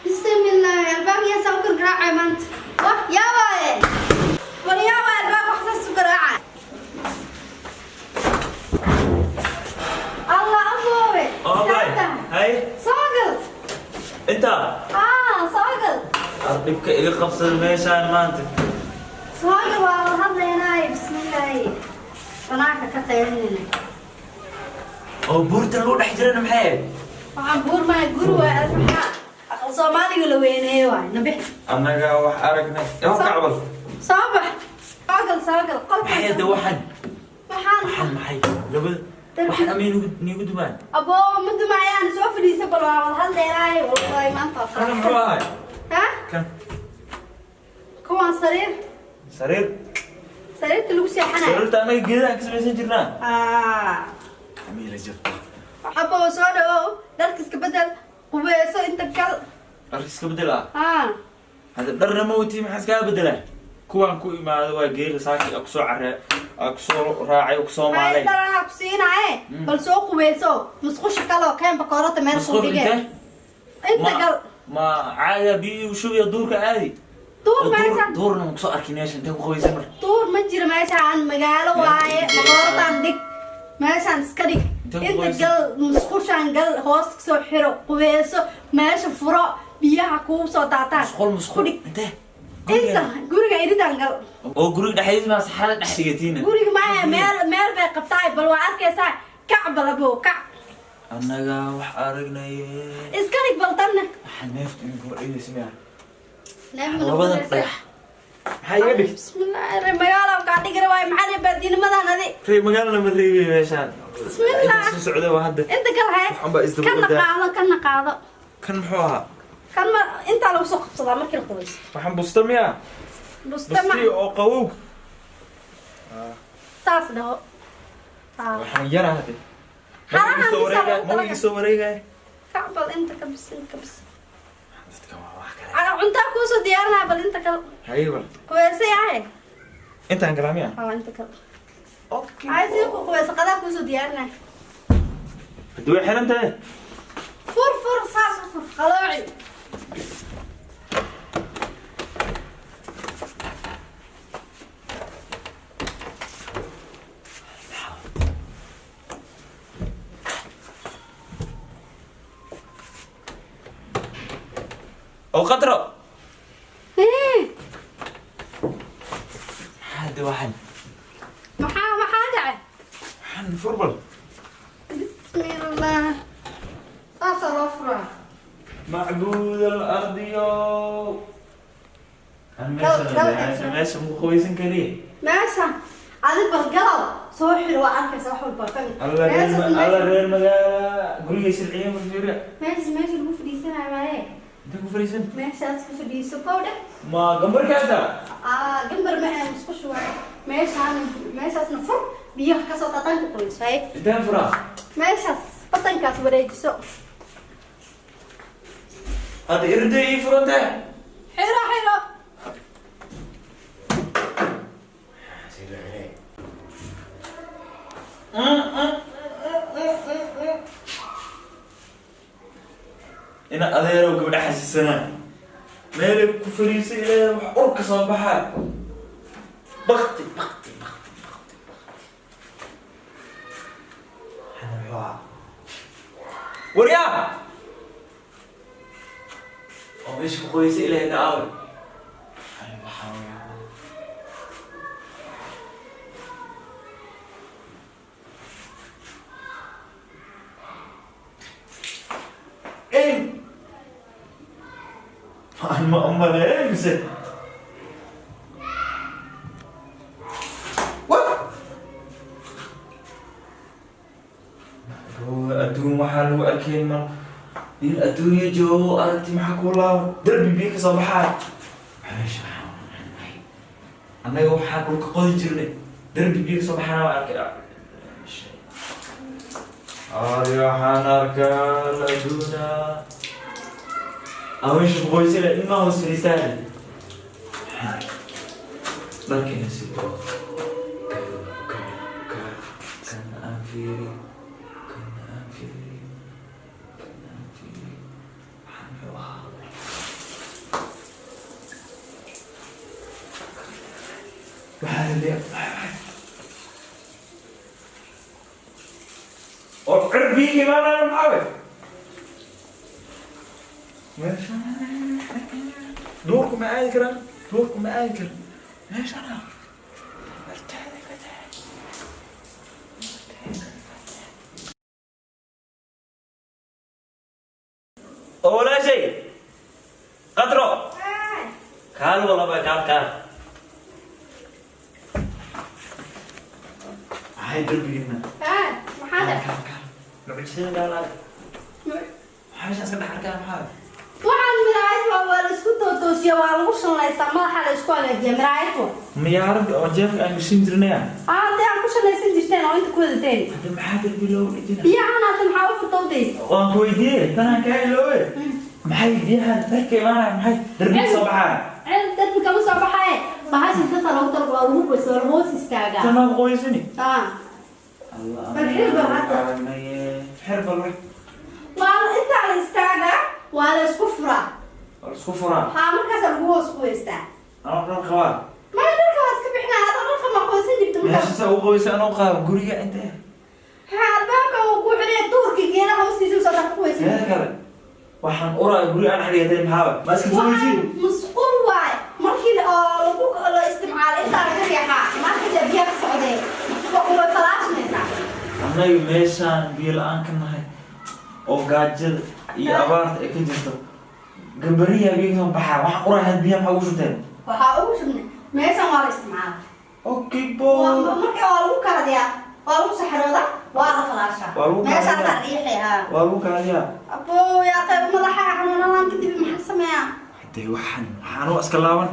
Bismillah, albaabka yaa saa u gargaraacay maanta? Wah, yaa waaye? War yaa waaye albaabka wax saas u garaacay? Allah, aboowe. Abay, hay. Soo gal. Inta. Haa, soo gal. Dhibka iga qabsada meeshaan maanta. Soo gal, waa wada hadlaynaaye. Bismillaahi, banaanka ka qaylinayna. Oo buurta lagu dhex jirana maxay ahayd? Waxaan buur maaya, guri waay. Maxaa aqal Soomaaliga la weyneeye waay, nabix. Annaga wax aragnay. Ee kacbal. Soo bax, soo gal, soo gal qolka. Maxay hadda waxan? Waxaan? Waxan maxay? Labada waxan amay nigu dumaan. Aboo, ma dumaayaan, soo fadhiisa bal, waa wada hadlaynaaye. Wallahi maanta waa Kan faraxsan. muxuu ahay? Ha? Kan. Kuwaan sariir. Sariir. Sariirta lagu seexanayo. Sariirta annaga geedaha ka samaysan jirnaa. Ah. Amiira jabta. Aboo, soo dhawow, dharka iska bedel, qubeyso, inta kal. Dharka iska bedel ah. Ah. Hadda dharna ma wati, maxaa iskaga bedelaa? Kuwaan ku imaado waa geela saaki aa kusoo caree, aa kusoo raacay, kusoo hay maalay. Dharanaa ku siinaaye, bal soo qubeyso, musqusha kaloo keen, bakoorata meel Musqul ku dhigee. Intee? Inta gal. Ma caada biyo shubiya duurka aadi? Duur Oo meeshaan. Duurna ma kusoo arkin meesha, intee ku qabaysan marka? Duur ma jiro meeshaan, magaalo waaye. Bakoorataan dhig, meeshaan iska dhig. Inta ku inta qubeyso. Gal musqushaan, gal, hoos kasoo xiro, qubeyso, meesha furo, biyaha kuu soo daataan. Musqul ku musqul dhig. Intee? Inta guriga iridan gal. Oo guriga dhexdiisa maa saxarada dhex dhigatiina? Guriga maaha, meel meel bay qabtaay, bal waa arkaysaa. Kac bal abow, kac. Annaga wax aragnaye. Iska dhig bal tanna. Waxaa neefta idinku dhigaysa miya? Neefma lagu Labadan dhigaysa. dhagax maxaa iga dhig? Bismillaahi, magaalo kaa dhigara waay, maxaa reer baadiinimadan adi? Reer magaalana ma reebay meeshaan. Bismillah. Inta soo socda waa hadda. Inta gal haye. Waxan baa isdaba Kana ordaa. qaado, kana qaado. Kan muxuu ahaa? Kan ma intaa lagu soo qabsadaa markii la qubaysto. Waxaan busta miya? Busta ma. Bustii oo qabow. Saas dhaho. Haa. Waxaan yara hadde. Harahan Ma bisa loogu iga talagalay. soo wareegaya. Kac bal, inta ka bis, inta ka bis. Dadka waa wax kale. Ana cuntaa kuusoo diyaarinaya, bal inta kal. Haye bal. Qubaysa yahay. Intaan galaa miya? Haa, inta kal. Okay. Ay, sii ku qubaysa, qadaa kuusoo diyaarinaya. Hadda way xiran tahay. Fur, fur, saas u fur, qalooci. Oo qatro. Hee. Hadda waxaan. Maxaa dhacay? Waxaan fur bal. Bismillah, saasaa loo furaa. Macbuud alardiyo. Gal, gal. Meesha ma qubaysan kariye. Meesha adi bal galow, soo xiro, waa arkaysa wax walba fahmi. Alla reer alla reer magaala guriga silciye ma fiiriya. Meeshaas meesha lagu fadhiisanayo waaye. Intee ku fariisan? Meeshaas ku fadhiiso, kow dheh. Ma gambarkaasa? Aa, gambar ma ahe, musqusha waaye meeshaan. Meeshaasna fur, biyaha kasoo tataan, ku qoyso haye. Inteen furaa? Meeshaas batankaas wareejiso. Hadda irda ii furantee. Xiro, xiro. Ina adeerow, gabdha xasiisanaa meelay ku fariisay ilaa wax ur ka soo baxaa. Bakti, bakti, bakti, bakti, bakti. Waxaan muxuu ahaa? Waryaa oo meesha ku qoysay ilaahay aaway. Ay, waxaa weeye. Ey! Ma umaleyn mise? What? Adduun waxaa lagu arkeen mal in adduunya joogo, aragti maxaa kuu laaban, darbi biyo ka soo baxaay. Meesha annaga waxaan dhulka qodi jirnay, darbi biyo ka soo baxaana waa arkay. Adi waxaan arkaa adduuna ameesha ku qoysana ilmaha hoos fadhiistaan, dharkeena sito kan aan fiiri. Kanaan fiiriyo, kanaan fiiriyo. Waxaan muxuu ahaa? Waxaa la oo cirbiga imaanaya, maxaa wey? Meeshaan duurku ma aadi karaan, duurku ma aadi karan. Meeshana martaada ka tahay. Oo walaashay Qadro, kaal walaba, kaal, kaal. Maxay darbigiina? Maxaa Kaal, kaal, kaal. Mucjisada kaal arag. Maxaa meeshaan iska dhex arkaa? Maxaa? Waxaan miraayad waa la isku tootoosiya, waa lagu shanlaystaa, madaxa la isku hagaajiya, miraayad wa. Miyaarad oo jeefka aan gashin jirnaya? Haddii aan ku shanlaysan jirteen oo inta ku wadateen. Hadda maxaa darbi loogu dhejina? Biyahan hadda maxaa u furtawdays? Waan ku weydiiyey, tanaan kaa iloobe. Maxay biyahan dharka imaanaya? Maxay darbiga soo baxaya? Ceel darbi kama soo baxaye, bahasha sasa loogu talgo, waa lagu qoysa, waa lagu hoos istaagaa. Tanaa qoysani. Bal xir bal hadda. Xir bal wax. Waa intaa la istaagaa, waa la isku furaa. Waa la isku furaa. Haa, markaasaa lagu hoos qoystaa. Anoo dhar qabaa. Maya, dharka waa iska bixinaa, adoo dharka ma qoysan jirta markaa. Meesha saa ugu qoysa anoo qaaba guriga inta. Haa, albaabka uu ku xidhay, duurka geedaha hoostiisa soo dharka ku qoysan. Teeda kale, waxaan uraa guriga aan xadhigatay, maxaaba ma iska fogeysiin? Waxaan musqul waay, markii oo lagu la isticmaalay intaa laga riixaa, marka biyaha ka socdee way falaasmaysaa. Annaga meeshaan biyo la-aan ka nahay oo gaajada iyo abaarta ay ka jirto, gambariyaa biyo kasoo baxaa. Waxaan uraa biyaha, maxaa ugu shubteen? Waxaa ugu shubnay meeshan waa la isticmaalay. Okay bo. Marka waa lagu kaadiyaa, waa lagu saxrooda, waa la falaashaa. Waa lagu kaadiyaa. Meeshaasaa riixay, haa. Waa lagu kaadiyaa. Abo, yaa qayb, madaxa xanuunalaan kadib maxaa sameeyaa? Hadee waxaan waa iska laaban.